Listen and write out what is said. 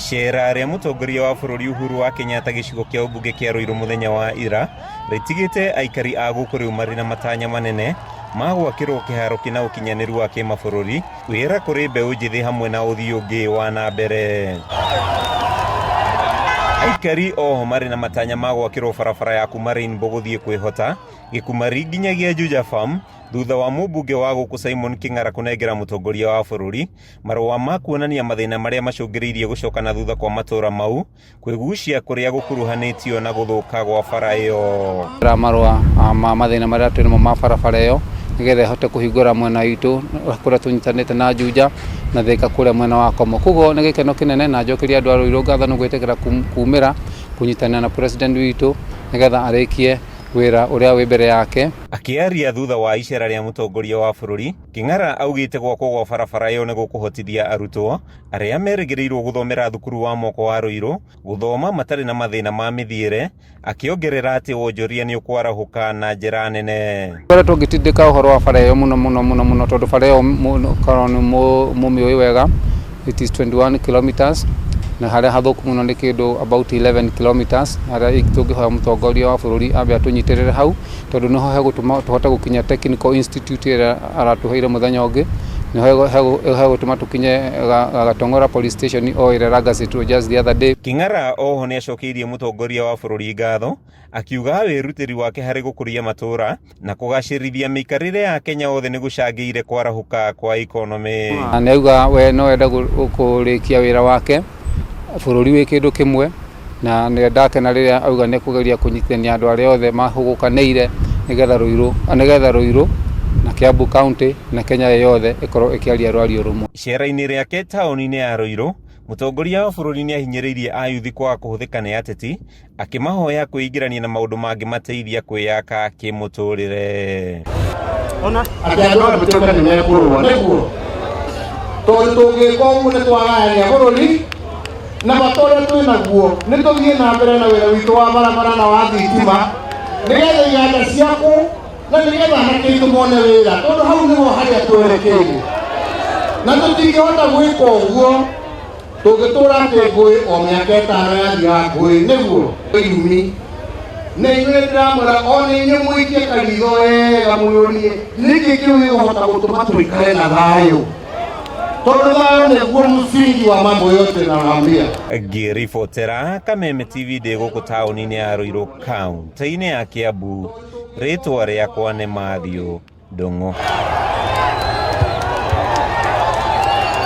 Iceera rĩa mũtongoria wa bũrũri Uhuru wa Kenyatta gĩcigo kĩa ũmbunge kĩa Ruiru mũthenya wa ira rĩtigĩte aikari a gũkũ rĩu marĩ na matanya manene ma gwakĩrwo kĩharo kĩna ũkinyanĩru wa kĩmabũrũri, wĩra kũrĩ mbeũ njĩthĩ hamwe na ũthii ũngĩ wa na mbere. Aikari oho marĩ na matanya ma gwakĩrwo barabara ya kuma Rainbow gũthiĩ kwĩhota Gĩkumari nginyagia Juja Farm thutha wa mũmbunge wa gũkũ Simon Kĩng'ara kũnengera mũtongoria wa bũrũri marũa ma kuonania mathĩna marĩa macũngĩrĩirie gũcoka na thutha kwa matũra mau kwĩgucia kũrĩa gũkuruhanĩtio na gũthũka gwa bara ĩyo. Marũa ma mathĩna marĩa twĩ namo ma barabara ĩyo nĩgetha ĩhote kũhingũra mwena witũ kũrĩa tũnyitanĩte na Juja na Thika kũrĩa mwena wa Komo. Koguo nĩ gĩkeno kĩnene na njokeria andũ a Ruiru ngatho nĩ gwĩtĩkĩra kumĩra kũnyitanĩra na president witũ nĩgetha arĩkie wĩra ũrĩa wĩ mbere yake. Akĩaria thutha wa icera rĩa mũtongoria wa bũrũri, Kĩng'ara augĩte gwakwo gwa barabara ĩyo nĩ gũkũhotithia arutwo arĩa merĩgĩrĩirwo gũthomera thukuru wa moko wa Ruiru gũthoma matarĩ na mathĩna ma mĩthiĩre, akĩongerera atĩ wonjoria nĩ ũkwarahũka na njĩra nene. Ngoretwo ngĩtindĩka ũhoro wa bara ĩyo mũno mũno mũno mũno tondũ bara ĩyo korwo nĩ mũmĩũĩ wega, it is 21 kilometers na harĩa hathũku mũno nĩ kĩndũ about 11 kilometers harĩa tũngĩhoya mũtongoria wa bũrũri ambe atũnyitĩrĩre hau tondũ nĩho hegũtũma tũhote gũkinya Technical Institute ĩrĩa aratũheire mũthenya ũngĩ, nĩho hegũtũma tũkinye Gatong'ora Police Station o ĩrĩa ĩrangacĩtwo just the other day. Kĩng'ara oho nĩacokeirie mũtongoria wa bũrũri ngatho akiuga wĩrutĩri wake harĩ gũkũria matũra na kũgacĩrithia mĩikarĩre ya Kenya othe nĩ gũcangĩire kwarahũka kwa ikonomĩ. Nĩ auga we no ende kũrĩkia wĩra wake bũrũri wĩ kĩndũ kĩmwe na nĩ ndakena rĩrĩa auga nĩ kũgeria kũnyitithania andũ arĩa othe mahũgũkanĩire nĩgetha Ruiru, nĩgetha Ruiru na Kiambu County na Kenya yothe ĩkorwo ĩkĩaria rwario rũmwe. Icera-inĩ rĩake taũni-inĩ ya Ruiru, mũtongoria wa bũrũri nĩ ahinyĩrĩirie ayuthi kwaga kũhũthĩka nĩ ateti akĩmahoya kwĩingĩrania na maũndũ mangĩmateithia kwĩyaka kĩmũtũrĩre. Atĩ andũ aya matuĩke nĩ mekũrũa nĩguo, tondũ tũngĩka ũguo nĩ twagayania bũrũri na bata ũrĩa twĩ naguo nĩ tũthiĩ na mbere na wĩra witũ wa barabara na wa thitima nĩgetha iganda ciaku na nĩgetha anake aitũ mone wĩra, tondũ hau nĩho harĩa twerekeire, na tũtingĩhota gwĩka ũguo tũngĩtũra atĩ ngũĩ o mĩaka ĩtano yathira ngũĩ nĩguo irumi. Na inyuĩ ndĩramwĩra o na inyuĩ mũikie karitho wega mwĩyũrie nĩkĩ kĩu gĩkũhota gũtũma tũikare na thayũ, tondũ thayũ nĩguo msingi wa mambo yote nawaambia. Ngĩribotera Kameme TV ndĩ gũkũ taũni-inĩ ya Ruiru kaunti-inĩ ya Kiambu, rĩtwa rĩakwa nĩ Matthew Ndung'u.